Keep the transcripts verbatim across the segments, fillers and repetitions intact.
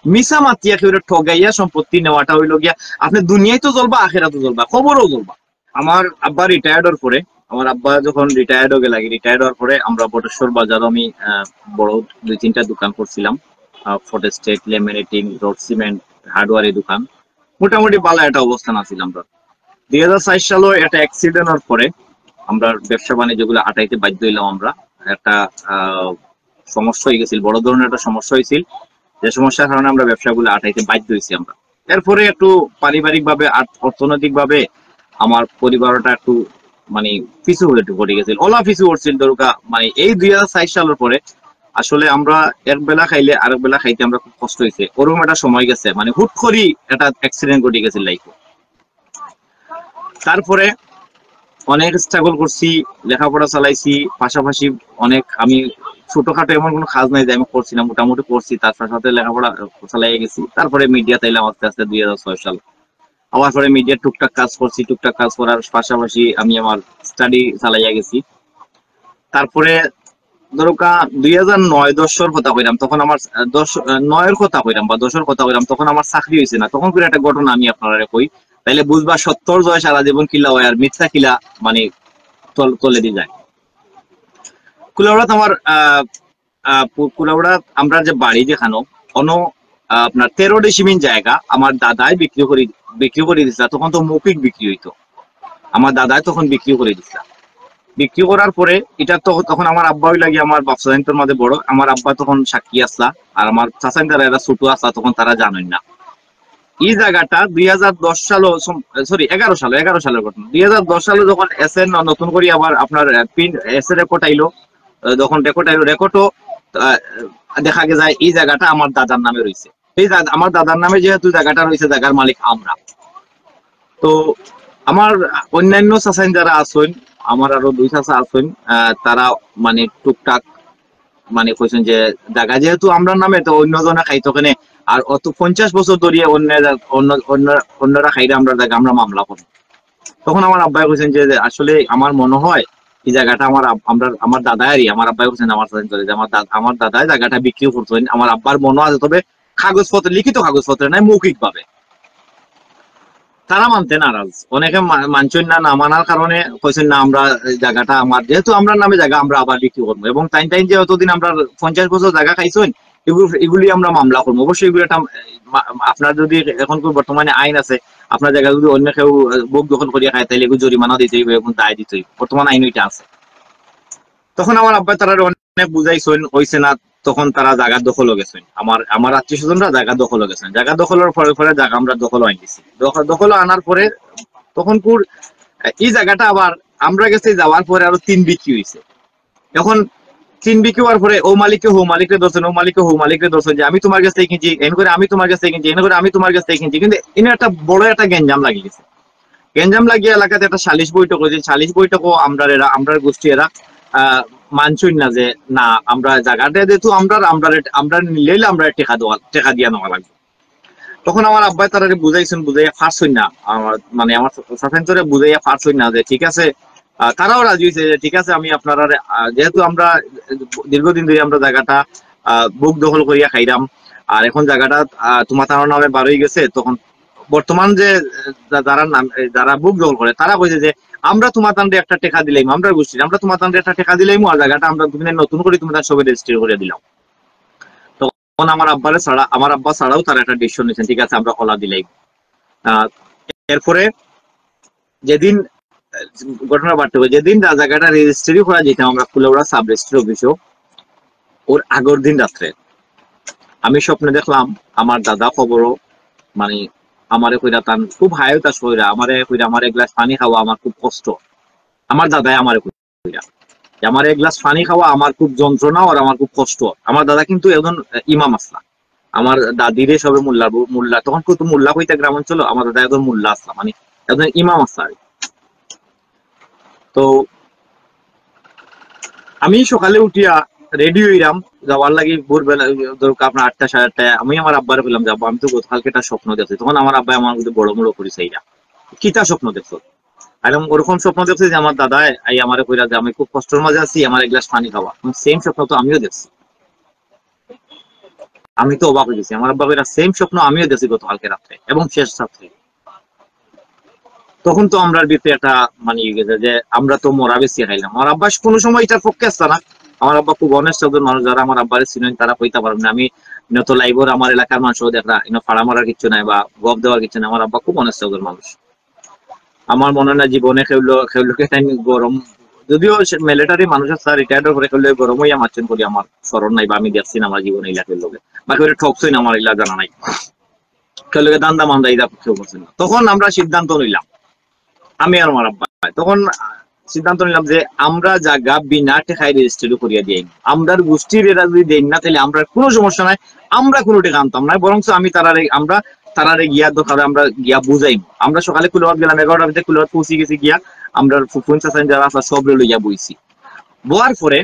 মিছা মাতিয়া কেউরে ঠগাইয়া সম্পত্তি নেওয়াটা হইল গিয়া, আপনি দুনিয়ায় তো জ্বলবা, আখেরাতও জ্বলবা, কবরও জ্বলবা। আমার আব্বা রিটায়ার্ড হওয়ার পরে, আমার আব্বা যখন রিটায়ার্ড হয়ে গেল, রিটায়ার্ড হওয়ার পরে আমরা বটেশ্বর বাজারও আমি আহ, বড় দুই তিনটা দোকান করছিলাম। ফটোস্টেট, লেমিনেটিং, রড সিমেন্ট, হার্ডওয়্যারের দোকান। মোটামুটি ভালো একটা অবস্থান আছিল আমরা। দুই হাজার চার সালে একটা অ্যাক্সিডেন্ট হওয়ার পরে আমরা ব্যবসা বাণিজ্যগুলো আটাইতে বাধ্য হইলাম আমরা। একটা আহ, সমস্যা হয়ে গেছিল, বড় ধরনের একটা সমস্যা হয়েছিল, যে সমস্যার কারণে আমরা ব্যবসাগুলো আটাইতে বাধ্য হয়েছি আমরা। এরপরে একটু পারিবারিক ভাবে, অর্থনৈতিক ভাবে আমার পরিবারটা একটু মানে পিছু হয়ে পড়ে গেছিল, ওলা পিছু উঠছিল দরকার। মানে এই দুই হাজার চার সালের পরে আসলে আমরা এক বেলা খাইলে আরেক বেলা খাইতে আমরা খুব কষ্ট হয়েছে, ওরকম একটা সময় গেছে, মানে হুট করি একটা অ্যাক্সিডেন্ট ঘটে গেছে লাইফে। তারপরে অনেক স্ট্রাগল করছি, লেখাপড়া চালাইছি, পাশাপাশি অনেক আমি ছোটখাটো এমন কোনো কাজ নাই যে আমি করছি না, মোটামুটি করছি, তার সাথে সাথে লেখাপড়া চালাই গেছি। তারপরে মিডিয়াতে এলাম আস্তে আস্তে দুই হাজার ছয় সাল। আবার পরে মিডিয়া টুকটাক কাজ করছি, টুকটাক কাজ করার পাশাপাশি আমি আমার স্টাডি চালাইয়া গেছি। তারপরে ধরো কা দুই হাজার নয় দশর কথা কইরাম, তখন আমার আহ, দশ আহ, নয়র কথা কইরাম বা দশর কথা কইরাম, তখন আমার চাকরি হয়েছে না। তখন করে একটা ঘটনা আমি আপনারা কই, তাইলে বুঝবা সত্যর জয় সারা জীবন কিলা হয় আর মিথ্যা কিলা মানে তল তলে দিয়ে যায়। কুলাউড়াত আমার আহ আহ, কু- কুলাউড়া আমরা যে বাড়ি যেখানো অনো আহ, আপনার তেরো ডিসিমিন জায়গা আমার দাদাই বিক্রি করি বিক্রি করে দিছিল। তখন তো মৌখিক বিক্রি হইতো, আমার দাদাই তখন বিক্রি করে দিছিল। বিক্রি করার পরে এটা তো তখন আমার আব্বা হইলা গিয়া আমার বাপসাদাইন্তর মাঝে বড়, আমার আব্বা তখন সাক্ষী আসলা, আর আমার চাচাইন তারা এরা ছোট আসলা, তখন তারা জানেন না। এই জায়গাটা দুই হাজার দশ সালো, সরি, এগারো সালো, এগারো সালের ঘটনা। দুই হাজার দশ সালে যখন এস এ নতুন করে আবার আপনার পিন এস এ রেকর্ড আইলো, আহ, যখন রেকর্ড আইলো, রেকর্ডও দেখা যায় এই জায়গাটা আমার দাদার নামে রয়েছে। এই জায়গা- আমার দাদার নামে যেহেতু জায়গাটা রয়েছে, জায়গার মালিক আমরা। তো আমার অন্যান্য চাচাইন যারা আছেন, আমার আরো দুই চাচা আছেন, আহ, তারা মানে টুকটাক মানে কইছেন যে জায়গা যেহেতু আমরা নামে, তো অন্য জনে খাইতো কেনে, আর অত পঞ্চাশ বছর ধরিয়া অন্য অন্য অন্য অন্যরা খাইলে আমরা জায়গা আমরা মামলা করব। তখন আমার আব্বাই কইছেন যে যে আসলে আমার মনে হয় এই জায়গাটা আমার আব- আমরা আমার দাদারই, আমার আব্বাই কইছেন আমার সাথে চলে যে আমার দাদা আমার দাদাই জায়গাটা বিক্রি করছেন, আমার আব্বার মনে আছে, তবে কাগজপত্র, লিখিত কাগজপত্রে নাই, মৌখিক ভাবে। তারা মানতে নারাজ, অনেকে মা- মানছেন না, না মানার কারণে কইছেন না আমরা এই জায়গাটা আমার যেহেতু আমরা নামে জায়গা আমরা আবার বিক্রি করবো, এবং টাইম টাইম যে অতদিন আমরা পঞ্চাশ বছর জায়গা খাইছেন এগুলো এগুলি আমরা মামলা করবো। অবশ্যই এগুলো একটা মা- আপনার যদি এখন কোনো বর্তমানে আইন আছে, আপনার জায়গা যদি অন্য কেউ আহ, ভোগ দখল করিয়া খায়, তাহলে এগুলো জরিমানা দিতে হইবে এবং দায় দিতে হইবে, বর্তমান আইন ওইটা আছে। তখন আমার আব্বা তারা অনেক বুঝাইছেন, হইছে না, তখন তারা জায়গা দখলও গেছেন, আমার আমার আত্মীয় স্বজনরা জায়গা দখলও গেছেন। জায়গা দখলের পরে পরে জায়গা আমরা দখল আনতেছি। দখল দখল আনার পরে তখন কুর এই জায়গাটা আবার আমরা গেছে যাওয়ার পরে আরো তিন বিক্রি হয়েছে। এখন তিন বিক্রি হওয়ার পরে ও মালিককে হো মালিকরে ধরছেন, ও মালিককে হো মালিকরে ধরছেন যে আমি তোমার কাছ থেকে কিনছি, এন করে আমি তোমার কাছ থেকে কিনছি, এন করে আমি তোমার কাছ থেকে কিনছি, কিন্তু এনে একটা বড় একটা গ্যাঞ্জাম লাগিয়ে গেছে। গ্যাঞ্জাম লাগিয়ে এলাকাতে একটা সালিশ বৈঠক হয়েছে। সালিশ বৈঠকও আমরা এরা আমরার গোষ্ঠী এরা আহ মানছই না যে না আমরা জায়গাটা যেহেতু আমরা আমরা আমরা নিলে আমরা টেকা দেওয়া টেকা দিয়া নেওয়া লাগবে। তখন আমার আব্বাই তারা বুঝাইছেন, বুঝাইয়া পারছই না, আমার মানে আমার সাসেন্তরে বুঝাইয়া পারছই না যে ঠিক আছে। আহ, তারাও রাজি হয়েছে যে ঠিক আছে আমি আপনারা যেহেতু আমরা দীর্ঘদিন ধরে আমরা জায়গাটা আহ ভোগ দখল করিয়া খাইলাম, আর এখন জায়গাটা আহ তোমার তার নামে বার হয়ে গেছে, তখন বর্তমান যে আহ, যা- যারা নাম এ, যারা ভোগ দখল করে তারা কইছে যে আমরা তোমার তান্ডে একটা টেকা দিলাম, আমরা গোষ্ঠীর আমরা তোমার তান্ডে একটা টেকা দিলাম, আর জায়গাটা আমরা তুমি নতুন করে তোমার সবাই রেজিস্ট্রি করে দিলাম। তখন আমার আব্বারে ছাড়া আমার আব্বা ছাড়াও তারা একটা ডিসিশন নিয়েছেন, ঠিক আছে আমরা ওলা দিলাই। আহ এরপরে যেদিন আহ, ঘটনা বাড়তে হবে, যেদিন যা জায়গাটা রেজিস্ট্রি করা যেতাম আমরা কুলাউড়া সাব রেজিস্ট্রি অফিসও, ওর আগের দিন রাত্রে আমি স্বপ্নে দেখলাম আমার দাদা খবরও মানে আমারে কইরা তান খুব হায় হতাশ কইরা আমারে কইরা আমার এক গ্লাস পানি খাওয়া আমার খুব কষ্ট। আমার দাদায় আমারে কইরা যে আমার এক গ্লাস পানি খাওয়া আমার খুব যন্ত্রণা আর আমার খুব কষ্ট। আমার দাদা কিন্তু একজন আহ, ইমাম আসলা, আমার দাদিরে সবে মোল্লা ব- মোল্লা, তখন কত মোল্লা কইতা গ্রাম অঞ্চল, আমার দাদা একজন মোল্লা আসলা, মানে একজন ইমাম আসলা আর কি। তো আমি সকালে উঠিয়া রেডি হইলাম যাওয়ার লাগি, ভোরবেলা ধরুক আপনার আটটা সাড়ে আটটায়। আমি আমার আব্বারে কইলাম যাবো, আমি তো গতকালকে একটা স্বপ্ন দেখছি। তখন আমার আব্বায় আমার মধ্যে বড় মুড়ো করি চাইরা, কিতা স্বপ্ন দেখছো? আর আমি ওরকম স্বপ্ন দেখছি যে আমার দাদায় আই আমারে কইরা যে আমি খুব কষ্টের মাঝে আছি, আমার এক গ্লাস পানি খাওয়া। সেম স্বপ্ন তো আমিও দেখছি। আমি তো অবাক অইগেছি। আমার আব্বা কইরা, "সেম স্বপ্ন আমিও দেখছি গতকালকে রাত্রে এবং শেষ রাত্রে।" তখন তো আমরার ভিতরে একটা মানে ইয়ে গেছে যে আমরা তো মরা বেশি খাইলাম। আমার আব্বা কোনো সময় ইটার পক্ষে আসছে না। আমার আব্বা খুব অনেস্ট একজন মানুষ, যারা আমার আব্বারে চিনেন তারা কইতা পারবেন। আমি ইনো তো লাইভর আমার এলাকার মানুষও দেখরা, ইনো ফাড়া মারার কিচ্ছু নাই বা গপ দেওয়ার কিচ্ছু নাই। আমার আব্বা খুব অনেস্ট একজন মানুষ। আমার মনে হয় না জীবনে কেউ লো-, কেউ লোকে তাই গরম, যদিও মিলিটারি মানুষ আছে, রিটায়ার্ড পরে কেউ লোকে গরম অইয়া মারছেন করি আমার স্মরণ নাই বা আমি দেখছি না আমার জীবনে এলাকার লোকে, বা কেউ ঠকছই না আমার এলা জানা নাই। কেউ লোকে দান্দা মান্দা ইদা কেউ করছেন না। তখন আমরা সিদ্ধান্ত নিলাম, আমি আর আমার আব্বা, তখন সিদ্ধান্ত নিলাম যে আমরা জাগা বিনা টেকায় রেজিস্ট্রি করিয়া দিয়াই। আমরার গোষ্ঠীর এরা যদি দেন না, তাহলে আমরা কোনো সমস্যা নাই, আমরা কোনো টেকা আনতাম না, বরং আমি তারারে, আমরা তারারে গিয়া দরকার হয় আমরা গিয়া বুঝাইমু। আমরা সকালে কুলাউড়াত গেলাম, এগারোটার ভিতরে কুলাউড়াত পৌঁছি গেছি, গিয়া আমরা ফুফুন চাচাইন যারা আছে সবরে লইয়া বইছি। বওয়ার পরে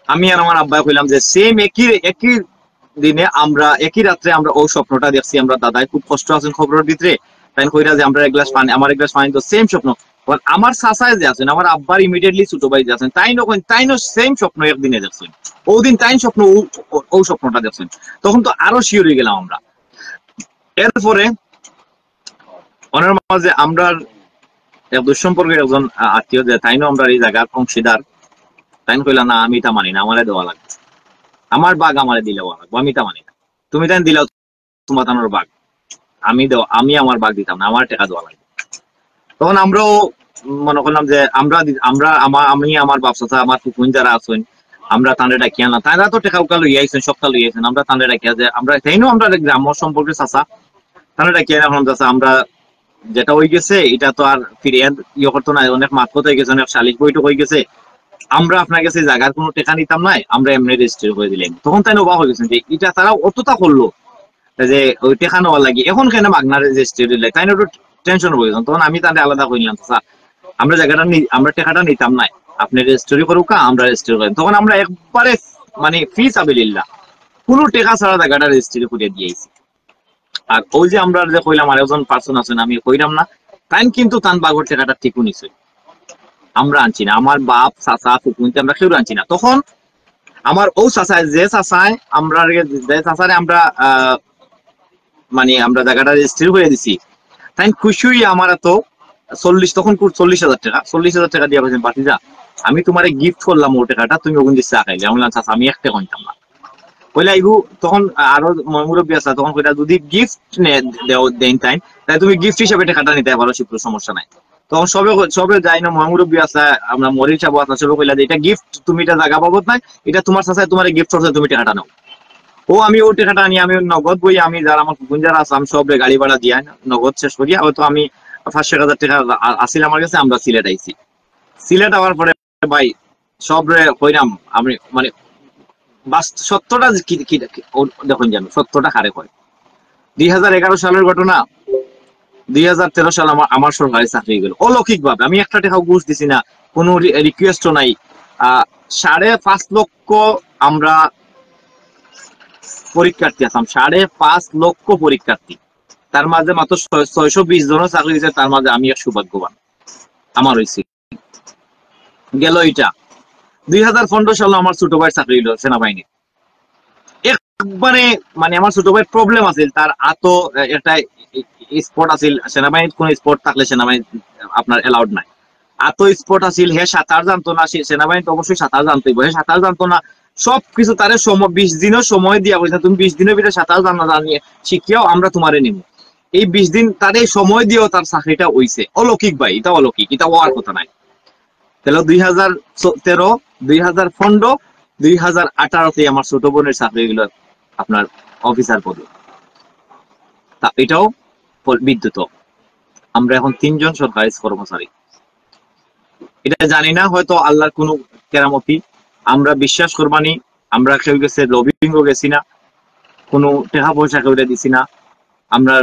আমি আর আমার আব্বায় কইলাম যে সেম একই, একই দিনে আমরা, একই রাত্রে আমরা অউ স্বপ্নটা দেখছি। আমরা দাদায় খুব কষ্ট আছেন খবরর ভিতরে, তাইন কইরা যে আমরা এক গ্লাস পানি, আমার এক গ্লাস পানি তো সেম স্বপ্ন। কারণ আমার চাচায় যে আছেন, আমার আব্বার ইমিডিয়েটলি ছোট ভাই যে আছেন, তাইনও কইন, তাইনও সেম স্বপ্ন একদিনে দেখছেন। অউ দিন তাইন স্বপ্ন, অউ, অউ, অউ স্বপ্নটা দেখছেন। তখন তো আরো শিওর অইগেলাম আমরা। এরপরে অনর মাঝে আমরার এক দুঃসম্পর্কের একজন আ-, আত্মীয় যে তাইনও আমরার এই জাগার অংশীদার, তাইন কইলা, "না, আমি ইতা মানি না, আমারে দেওয়া লাগবো, আমার ভাগ আমারে দিলে অওয়া লাগবো, আমি ইতা মানি না, তুমি তাইন দিলাও তুমার তানর ভাগ, আমি দেও, আমি আমার ভাগ দিতাম না, আমার টেকা দেওয়া লাগবো।" তখন আমরাও মনে করলাম যে আমরা দি-, আমরা, আমা-, আমি, আমার বাপ চাচা, আমার ফুফুন যারা আছেন, আমরা তানরে ডাকিয়া আনলাম। তারা তো টেকা উকা লইয়া আইছেন, সবটা লইয়া আইছেন। আমরা তানরে ডাকিয়া যে আমরা, তাইনও আমরা গ্রাম্য সম্পর্কে চাচা, তানরে ডাকিয়া আনলাম, "চাচা, আমরা যেটা অই গেছে, ইটা তো আর ফিরে আন-, ইয়ে করতো না, অনেক মাতকথা অই গেছে, অনেক সালিশ বৈঠক অই গেছে, আমরা আপনার গেছে জাগার কোনো টেকা নিতাম না, আমরা এমনে রেজিস্ট্রি করি দিলাম।" তখন তাইন অবাক অই গেছেন যে ইটা তারা অতটা করলো, যে অউ টেকা নেওয়ার লাগি, এখন কেনে মাগনা রেজিস্ট্রি দিলে, তাইন একটু টেনশন অই গেছেন। তখন আমি তানরে আলাদা কইলাম, "চাচা, আমরা জাগাটা নি-, আমরা টেকাটা নিতাম না, আপনে রেজিস্ট্রি করউক্কা, আমরা রেজিস্ট্রি করি।" তখন আমরা একবারে মানে ফি সাবিলিল্লাহ, কোনো টেকা ছাড়া জাগাটা রেজিস্ট্রি করিয়া দিয়াইছি। আর অউ যে আমরা যে কইলাম আরেকজন পার্সন আছেন, আমি কইরাম না, তাইন কিন্তু তান ভাগর টেকাটা ঠিকউ নিছে, আমরা আনছি না, আমার বাপ, চাচা, ফুফুনতে আমরা কেউ আনছি না। তখন আমার অউ চাচায়, যে চাচায় আমরা, যে চাচারে আমরা, আহ, মানে আমরা জাগাটা রেজিস্ট্রি করি দিছি, তাইন খুশি অইয়া আমার তো চল্লিশ, তখন কু-, চল্লিশ হাজার টেকা, চল্লিশ হাজার টেকা দিয়া কইছেন, "ভাতিজা, আমি তুমারে গিফট করলাম অউ টেকাটা, তুমি অগুন দি চা খাইলে।" আমি বললাম, "চাচা, আমি এক টেকা নিতাম না।" কইলা, "ইগু," তখন আরো ময়-মুরব্বি আছে, তখন কইলা, "যদি গিফট নে-, দেও, দেইন তাইন, তাইলে তুমি গিফট হিসাবে টেকাটা নিতায় পারো, শিবপুর সমস্যা নাই।" তখন সবে ক-, সবে যাই না, ময়-মুরব্বি আছে, আমরা মরির সাহেব আছে, সবে কইলা যে, "ইটা গিফট, তুমি ইটা জাগা বাবদ নায়, ইটা তুমার চাচায় তুমারে গিফট করছে, তুমি টেকাটা নেও।" অউ আমি অউ টেকাটা আনি, আমি নগদ বই, আমি যারা আমার ফুফুন যারা আছে, আমি সবরে গাড়ি ভাড়া দিয়া নগদ শেষ করিয়া, হয়তো আমি পাঁচশো এক হাজার টেকা আ-, আছিল আমার গেছে, আমরা সিলেট আইছি। সিলেট আওয়ার পরে ভাই, সবরে কইরাম, আমি মানে বাস্ত-, সত্যটা যে কি, কি, কি, ও দেখইন জানো, সত্যটা কারে কয়। দুই হাজার এগারো সালের ঘটনা, দুই হাজার তেরো সাল আমার, আমার সরকারি চাকরি অই গেল অলৌকিকভাবে। আমি একটা টেকাও ঘুষ দিছি না, কোনো রি-, রিকোয়েস্টও নাই। আহ, সাড়ে পাঁচ লক্ষ আমরা পরীক্ষার্থী আছলাম, সাড়ে পাঁচ লক্ষ পরীক্ষার্থী। তার মাঝে মাত্র ছয়-, ছয়শো বিশ জনর চাকরি অইছে, তার মাঝে আমি এক সৌভাগ্যবান, আমার অইছে। গেল ইটা। দুই হাজার পনেরো সালে আমার ছোট ভাইর চাকরি অইলো সেনাবাহিনীত। একবারে মানে আমার ছোট ভাইর প্রবলেম আছিল, তার আতো এ-, একটা স্পট আছিল, সেনাবাহিনীত কোনো স্পট থাকলে সেনাবাহিনীত আপনার অ্যালাউড নাই। আতো স্পট আছিল, হে সাঁতার জানতো না, সে সেনাবাহিনীত অবশ্যই সাঁতার জানতো অইবো, হে সাঁতার জানতো না। সবকিছু তারে সময়, বিশ দিনও সময় দিয়া কইছে, "তুমি বিশ দিনের ভিতরে সাঁতার জানা জানিয়ে শিখিয়াও, আমরা তুমারে নিমু।" এই বিশ দিন তারে সময় দিয়েও তার চাকরিটা অইছে। অলৌকিক ভাই, ইটা অলৌকিক, ইটা অওয়ার কথা নায়। তাইলে দুই হাজার তেরো, দুই হাজার পনেরো, দুই হাজার আঠারোতে আমার ছোট বোনের চাকরি অইলো আপনার অফিসার পদে। তা ইটাও পল-, বিদ্যুৎ। আমরা এখন তিনজন সরকারি কর্মচারী। ইটা জানি না, হয়তো আল্লাহর কোনো কেরামতি। আমরা বিশ্বাস করবানি, আমরা কেউ গেছে লবিংও গেছি না, কোনো টেকা পয়সা কেউরে দিছি না। আমরা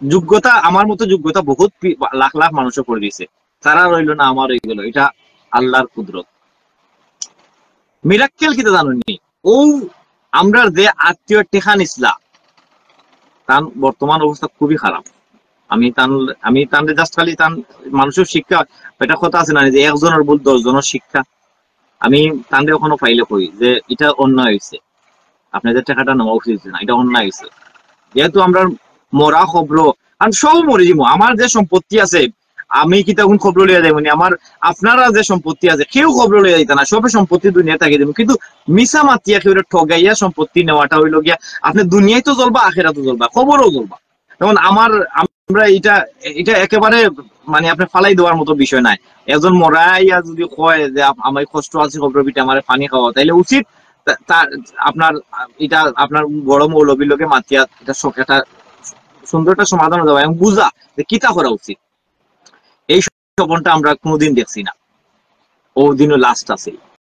যোগ্যতা, আমার মতো যোগ্যতা বহুত পি-, লাখ লাখ মানুষে করে দিছে, তারার অইলো না, আমার অই গেল। ইটা আল্লাহর কুদরত। মিরাক্কেল কিতা জানইননি? অউ আমরার যে আত্মীয় টেকা নিছলা, তান বর্তমান অবস্থা খুবই খারাপ। আমি তান, আমি তানরে just খালি তান মানুষর শিক্ষা, একটা কথা আছে না যে একজনর ভুল দশ জনর শিক্ষা। আমি তানরে অখনো পাইলে কই যে ইটা অন্যায় অইছে। আপনাদের টাকাটা নেওয়া উচিত না, এটা অন্যায় হয়েছে। যেহেতু আমরা মরা খবর, আমি সব মরে যাবো, আমার যে সম্পত্তি আছে আমি কিতা এখন খবর লইয়া যাইমু নি? আমার, আপনারা যে সম্পত্তি আছে কেউ খবর লইয়া যাইতা না, সবে সম্পত্তি দুনিয়া থাকি দিমু, কিন্তু মিছা মাতিয়া কেউ ঠগাইয়া সম্পত্তি নেওয়াটা হইল গিয়া আপনি দুনিয়ায় তো জ্বলবা, আখেরাত তো জ্বলবা, খবরও জ্বলবা। যেমন আমার, আমরা এটা, এটা একেবারে মানে আপনি ফালাই দেওয়ার মতো বিষয় নাই। একজন মরাইয়া যদি কয় যে আপ- আমি কষ্ট আছি খবর বিটে আমার পানি খাওয়া, তাইলে উচিত তা- তার, আপনার, এটা আপনার বড় মৌলবীর লগে মাতিয়া এটা স- একটা সুন্দর একটা সমাধান হতে পারে এবং বুঝা যে কিতা করা উচিত। এই স্বপনটা আমরা কোনোদিন দেখছি না, ও দিনও লাস্ট আছে।